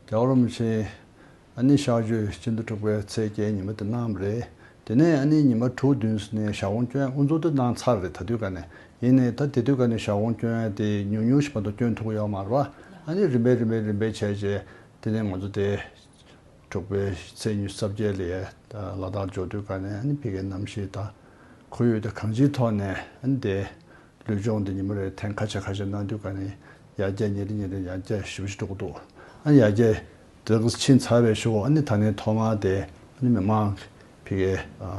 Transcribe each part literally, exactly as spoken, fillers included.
རྒྱལ་བ་རིན་པོ་ཆེ་ཨ་ནི་གཤགས་བཅོས་སྤྱི་ཟླ་དྲུག་པའི་ཚེས་བརྒྱད་ཉིན་མོ་དེ་གནང་བ་རེད། དེ་ནས་ཨ་ནི་ཉི་མ་དྲུག་བདུན་ནས་ཞག་དགོང་སྐྱོན་དབུ་འཛུགས་དེ་གནང་ཚར་རེད། ད་དུས་ག་ནས་ཡིན་ནའི་ད་དེ་དུས་ག་ནས་ཞག་དགོང་སྐྱོན་དེ་ཉུང་ཉུང་ཞིག་མ་གཏོགས་སྐྱོན་ཐུབ་ཡོད་མ་རེད་བ། ཨ་ནི་རིམ་པས་རིམ་པས་རིམ་པས་བྱས་རྗེས་དེ་ནས་ང་ཚོ་དེ་དྲུག་པའི་ཚེས་ཉི་ཤུ་རྩ་བརྒྱད་ལ་ལ་དྭགས་འབྱོར་དུས་ག་ནས་ཨ་ནི་ཕ་གིའི་གནམ་གཤིས་དང་ཁོར་ཡུག་དེ་གང་ཅིའི་ཐོག་ནས་ཨ་ནི་དེ། ལུས་སྦྱོང་འདི་ཉིན་མོ་རེ་ཐེངས་ཁ་ཤས་ཁ་ཤས་གནང་དུས་ག་ནས་ཡར་རྒྱས་ཉིན་རེ་ཉིན་རེ་ཡར་རྒྱས་ཞེ་པོ་ཅིག་འགྲོ་གི་འདུག་ཨ་ནི་ཡར་རྒྱས་དེ་ག་ཕྱིན་ཚར་བའི་ཤུགས་ཨ་ནི་ད་ནས་ཐོག་མར་དེ་ཨ་ནི་མི་མང་ཕ་གིའི་ཨ་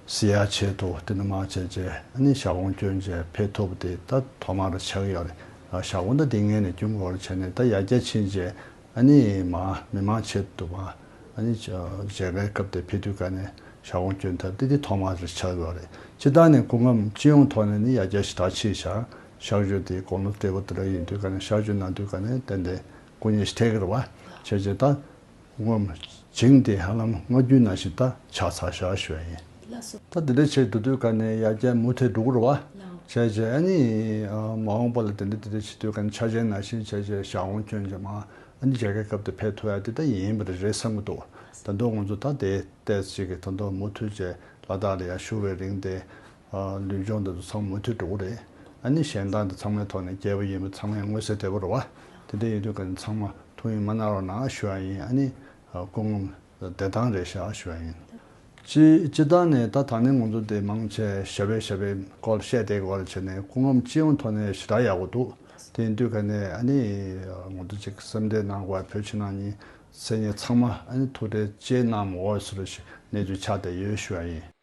གཟིགས་ཡག་ཆེད་དུ་དེ་ནས་མར་བྱས་རྗེས་ཨ་ནི་ཞག་དགོང་སྐྱོན་བྱས་ཕེབས་ཐུབ་པ་དེ་ད་ཐོག་མ་རུ་ཆགས་ཀྱི་ཡོད་རེད། ཨ་ཞག་དགོང་ད་དེ་ངས་ནས་སྐྱོན་གོ་རུ་བྱས་ནས་ད་ཡར་རྒྱས་ཕྱིན་རྗེས། ཨ་ནི་མ་མི་མང་ཆེད་དུ་བ། ཨ་ནི་མཇལ་ཁའི་སྐབས་དེ་ཕེབས་དུས་ག་ནས་ཞག་དགོང་སྐྱོན་ཐབས་དེ་དེ་ཐོག་མ་རེ་ཆགས་ཡོད་རེད། སྤྱིར་བཏང་ནས་སྐུ་ངོ་སྤྱི་ཡོངས་ཐོག་ནས་ནི་ཡར་རྒྱས་ཞེ་དྲག་ཕྱིན་ཤག་གཤགས་བཅོས་དེ་དགུང་ལོ་བགྲེས་པོ་དེ་འདྲ་ཡིན་དུས་ག་ནས་གཤགས་བཅོས་གནང་དུས་ག་ནས་ཏན་ཏན་སྐུ་ངལ་ཞིག་འཕྲད་ཀྱི་རེད་བ། བྱས་རྗེས་ད་སྐུ་ངོ་བྱིངས་དེ་ཧ་ལམ་སྔ་རྒྱུན་ནང་བཞིན་ད་ཆགས་ཚར་ཤག་ཞུ་ཡ་ཡིན། ད་དེ་འདྲ་བྱས་འགྲོ་དུས་ག་ནས་ཡར་རྒྱས་མུ་མཐུད་འགྲོ་གི་རེད་བ། བྱས་རྗེས་ཨ་ནི་མ་འོངས་པ་ལ་དེ་འདྲ་དེ་འདྲ་བྱེད་དུས་ག་ནས་འཆར་ཅན་ནང་བཞིན་བྱས་རྗེས་ཞག་དགོང་སྐྱོན་བྱས་མ། ཨ་ནི་མཇལ་ཁའི་སྐབས་དེ་ཕེབས་ཐུབ་ཡ་དེ་ད་ཡིན་པ་རེད་བསམ་གྱི་འདུག་ད་དུང་ང་ཚོ་ད་དེ་ཏོག་ཙམ་ཅིག་གི་ད་དུང་མུ་མཐུད་བྱས་ལ་དྭགས་ལ་ཡར་བཞུགས་པའི་རིང་དེ་ལུས་སྦྱོང་དེ་ཚོ་ཚང་མ་མུ་མཐུད་འགྲོ་གི་རེད། ཨ་ནི་གཞན་དག་དེ་ཚང་མའི་ཐོག་ནས་རྒྱལ་པོ་ཡིན་པ་ཚང་མས་མངོན་གསལ་དོད་པོ་རེད་བ། དེ་འདྲ་ཡིན་དུས་ག་ནས་ཚང་མ་ཐུགས་ཡིད་མ་གནང་རོགས་གནང་ཞུ་ཡ་ཡིན། ཨ་ནི་སྐུ་ངོ་བདེ་ཐང་རེད་ཤག་ཞུ་བ་ཡིན། སྤྱི་སྤྱི་བཏང་ནས་ད་ད་ནི་ང་ཚོ་དེ་མང་ཆེ་ཞབས་པད་ཞབས་པད་སྐོར་བཤད་བསྡད་དགོས་རེད་བྱས་ནས་སྐུ་ངོ་སྤྱི་ཡོངས་ཐོག་ནས་ཞེ་དྲག་ཡག་པོ་འདུག་དེ་ཡིན་དུས་ག་ནས་ཨ་ནི་ང་ཚོ་ཅིག་སེམས་ཁྲལ་གནང་དགོས་བོད་ཕྱི་ནང་གཉིས་སེ་ཉེ་ཚང་མ་ཨ་ནི་ཐུགས་ཁྲལ་ཅེས་གནང་མ་དགོས་ཟེར་ཞིག་གནས་ཚུལ་ཆགས་བསྡད་ཡོད་ཞུ་བ་ཡིན།